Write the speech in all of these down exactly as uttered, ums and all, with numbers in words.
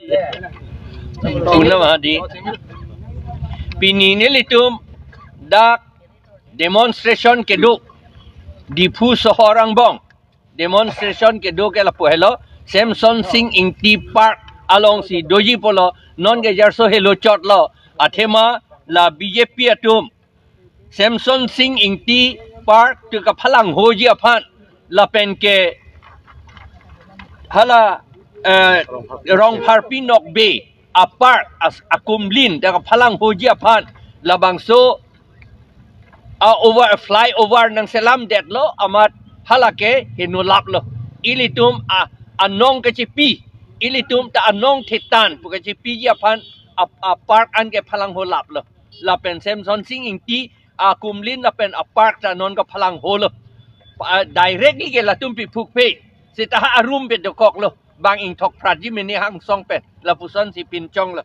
Una mahadi. Pini nelitum dak demonstration kedo Diphu sohor angbong. Demonstration kedo ke lapu helo, Semson Sing Ingti Park alongsi doji pulo, non ke jarso helo chotlo, athema la B J P atum Semson Sing Ingti Park tu kaphalanghoji aphan, lapen ke hala, eh, Rongpharpi Nokbe a park as akumlin ta kaphalanghoji aphan, labangso a over, flyover nangselamdetlo, amat hala ke heno laplo. Ilitum a, anong kachipi, ilitum ta anong thetan pu kachipiji aphan a, a park an ke phalangho laplo. Lapen Semson Sing Ingti akumlin lapen a park ta non kaphalangholo. Pa, directly ke latum piphukpe. Seta ha arum pe dokoklo. Bang ingthok phratji mene hangsong pen. Lapusonsi pinchonglo.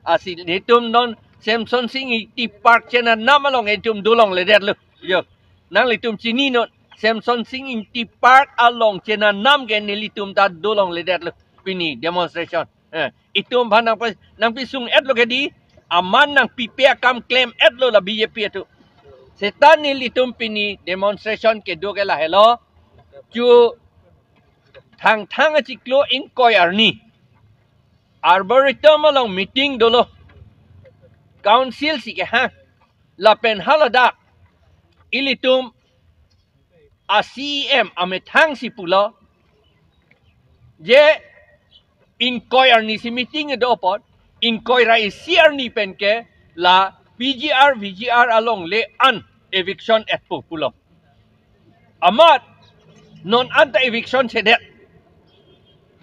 Asi netum non Semson Sing Ingti Park chenanam along etum dolongledetlo. Yo. Nanglitum chininon. Semson Sing Ingti Park along chenanam ke nelitum ta dolongledetlo. Pini demonstration. Eh, itum aphan nangpi, nangpisung-etlo ke di, aman nangpipe akam klem-etlo la B J P atum. Seta nelitum pini demonstration kedo ke lahelo. Chu Thangthang achiklo ingkoi arni Arboretum along meeting dolo. Council si kehang. Lapen haladak ilitum a C E M amethang si pulo. Je ingkoi arni si meeting do apot, ingkoi ra isi arni pen ke la P G R, V G R alongle an eviction-etpo pulo. Amat non anta eviction sedet.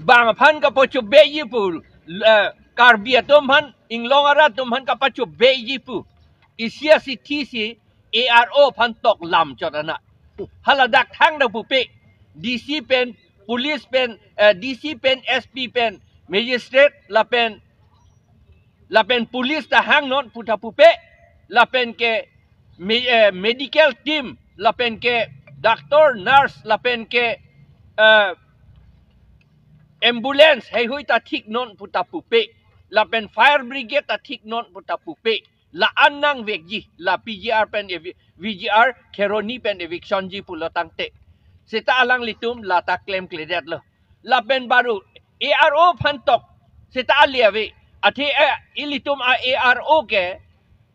Bang aphan kapachobei pu, eh, Karbi atum aphan, inglong arat atum aphan kapachobei pu. Isi asithi si A R O aphan tok lam chot ana. Haladak thang da pupe. D C pen, police pen, eh, D C pen, S P pen, magistrate lapen, lapen police ta hangnon pu ta pupe. Lapen ke me-, eh, medical team, lapen ke doctor, nurse, lapen ke, eh, ambulance heihui ta thiknon pu ta pupe. Lapen fire brigade ta thiknon pu ta pupe. La an nangvekji, la P G R pen evi-, V G R Kheroni pen eviction ji pulo tangte. Seta alanglitum la ta klemkledetlo. Lapen baru A R O aphan tok seta ali ave. Athe, eh, ilitum a A R O ke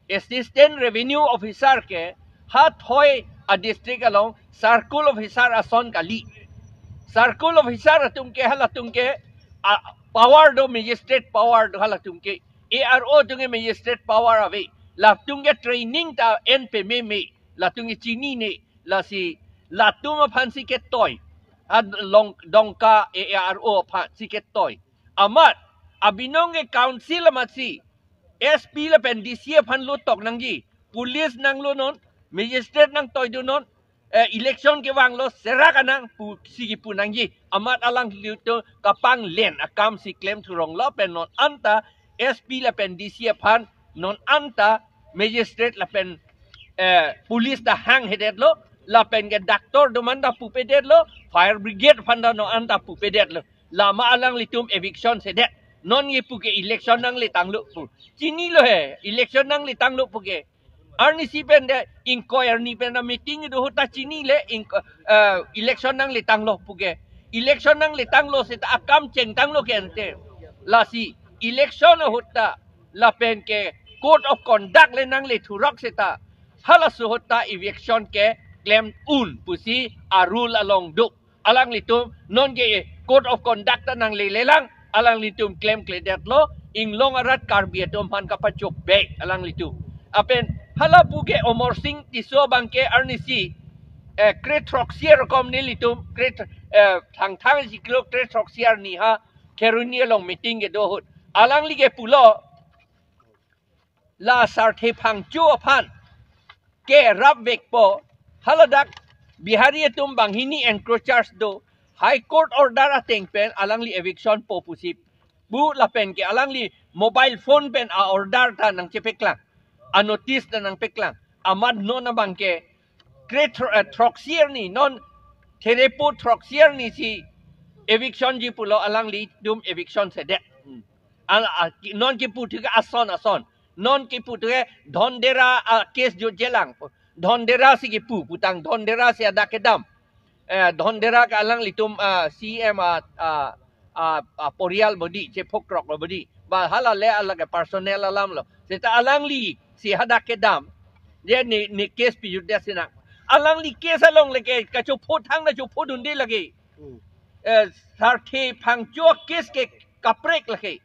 Assistant Revenue Officer ke ha thoi a district along circle officer ason kali. Circle officer atum ke halatum ke a power do, magistrate power do halatum ke. A R O atum ke magistrate power ave. Latum ke training ta en pememe. Latum ke chinine. Lasi latum aphan si ketoi. Ha long, Dongka A R O aphan si ketoi. Amat abinong ke council amat si S P lapen D C aphan lo tok nangji. Police nanglonon, magistrate nangtoidunon, eh, election kevanglo serak anang pusi kipu nangji. Amat alanglitum kapanglen akam si klem thuronglo pen non anta S P lapen D C aphan non anta magistrate lapen, eh, police ta hanghedetlo, lapen ke doctor atum anta pupedetlo, fire brigade aphan ta non anta pupedetlo. Lama alanglitum eviction sedet. Non ye puke election nangletanglo pu. Chinilo he, election nangletanglo puke. Arnisi pen de ingkoi arni pen a meeting do ahut ta chinile ingko-, eh, election nangletanglo puke. Election nangletanglo seta akam chengtanglo ke ante. Lasi election ahut ta lapen ke code of conduct le nanglethurok seta halaso ahut ta eviction ke klem un pusi a rule along do. Alanglitum non ke code of conduct ta nanglelelang, alanglitum klemkledetlo, inglong arat Karbi atum aphan kapachobei alanglitum. Apen hala puke Amarsing Tisso abangke arnisi, eh, kre throksi arkom nelitum, kre th-, eh, Thangthang achiklo kre throksi arni ha Kheroni along meeting kedo ahut. Alangli ke pulo, la Sarthe Phangcho aphan kerapvekpo, haladak Bihari atum banghini encroachers do, High Court order ateng pen alangli eviction po pusi pu lapen ke alangli mobile phone pen a order ta nangchepeklang, a notice ta nangpeklang. Amat non abangke kre thro-, eh, throksi arni, non therepo throksi arni si eviction ji pulo, alanglitum eviction sedet. Hmm. Al-, a, ki-, non kipu thu ke ason ason. Non kipu thu ke Dhondera a case jutjelang. Dhondera si kipu, putang Dhondera si hadak kedam. Eh, Dhondera ke alanglitum, ah, C M a, ah, ah, ah, porial bodi, chephok krok lo bodi. Ba hala le alage personal alam lo. Seta alangli si hadak kedam. Dia ne, ne case pijutdet sinang. Alangli case along lake kachopho thangta chophondunde lake. Hmm. Eh, Sarthe Phangcho case ke kaprek lake.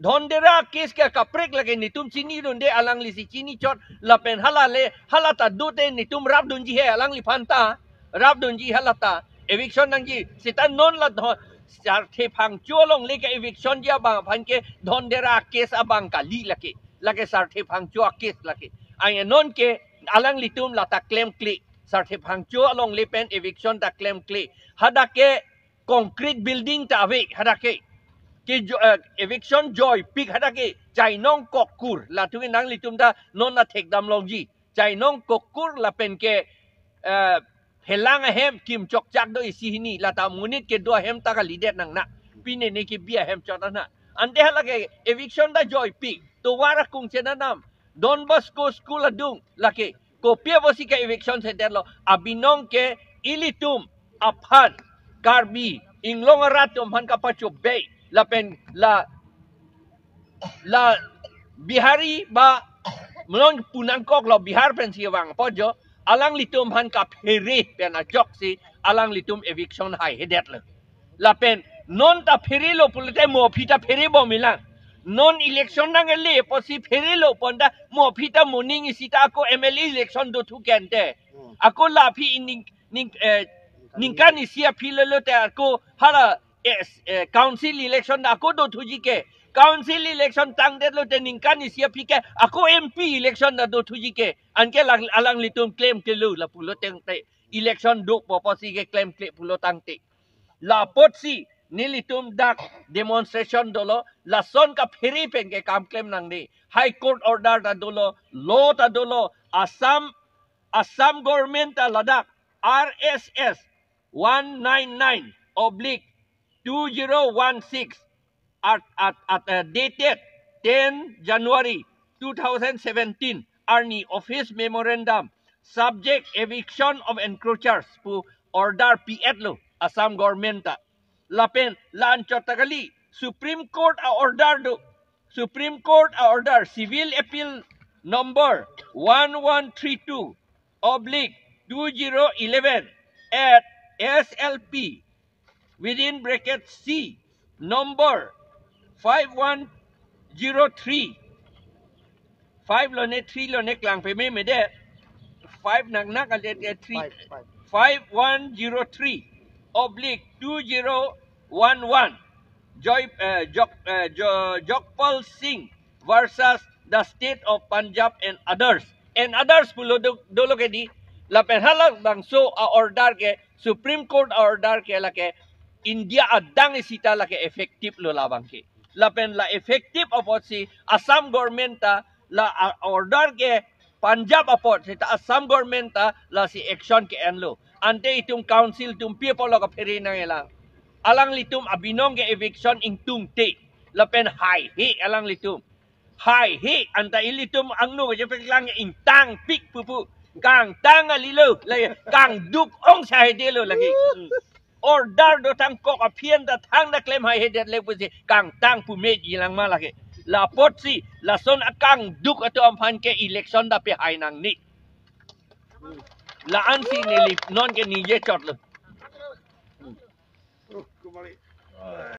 Dhondera case ke kaprek lake, netum chinidunde, alangli si chinichot lapen hala le, hala ta dote netum rapdunji he alangliphan ta, rapdunji hala ta, eviction nangji, seta non la Dho-, Sarthe Phangcho along le ke eviction ji abang aphan ke Dhondera case abang kali lake, lake Sarthe Phangcho case lake. Aya non ke alanglitum la ta klemkle, Sarthe Phangcho along le pen eviction ta klemkle. Hadak ke concrete building ta ave hadak ke. Ke jo-, eh, eviction joipik hadak ke. Chainong kokkur. Latum ke nanglitum ta non athekdam longji. Chainong kokkur lapen ke, eh, phelang ahem kim chokchak do isi hini. Lata monit kedo ahem ta kalidet nangne. Pine ne kebi ahem chot nangne. Ante hala ke eviction ta joipik. Tovar akung chenanam. Don Bosco School adung lake. Kopi apotsi ke eviction center lo, abinong ke ilitum aphan Karbi Anglong arat atum aphan kapachobei lapen la, la Bihari ba melong punangkok lo, Bihar pensi vang apot jo, alanglitum aphan kaphere pen ajoksi alanglitum eviction haihedet lo. Lapen non ta pherelo pulote mo aphi ta pherebom ilang. Non election nang ele apotsi pherelo pon ta mo aphi ta moning isi ta ako M L A election dothu kente. Hmm. Ako la aphi ning, ning, eh, ningkan isi aphi lelo te ako hala, eh, eh, council election ako dothuji ke. Council election tangdet lote ningkan isi aphi ke ako M P election ta dothuji ke. Anke lang, alanglitum klemklelo lapulo tangte. Election dopo apotsi ke klemkle pulo tangte. La apotsi nelitum dak demonstration dolo, lason kaphere pen ke kam klem nangne. High Court order ta dolo, law ta dolo, Assam, Assam government ta ladak R S S one nine nine oblique two zero one six at, at, at, uh, dated ten January two thousand seventeen arni office memorandum subject eviction of encroachers pu order pi-etlo Assam government ta. Lapen la anchot ta kali, Supreme Court a-order do. Supreme Court a-order, Civil Appeal number one one three two oblique two zero eleven at S L P within bracket C number five one zero three. Five lone three lone klang peme mede. Five nangnak adet ke three. Five, five. Five one zero three oblique two zero one one. Joy, eh, Jog, eh, Jo-, Jogpal Singh versus the State of Punjab and others. And others pulo do, dolo ke di. Lapen halabangso a-order ke, Supreme Court a-order ke lake India adang isi ta lake effective lo labang ke. Lapen la effective apotsi Assam government ta la a-order ke Punjab apot seta Assam government ta lasi action ke-enlo. Ante itum council atum pi apotlo kaphere nangjilang. Alanglitum abinong ke eviction ingtungte. Lapen haihe alanglitum. Haihe anta ilitum angno kejepeklang ingtangpik pupu. Kangtang kalilo, lake kangduk ong sahedetlo lake. Order dotang kok aphi anta thangta klem haihedetle pusi kangtang pu me jilang ma lake. La apotsi, lason akangduk atum aphan ke election ta pehai nangne. La ansi neli non ke nije chotlo.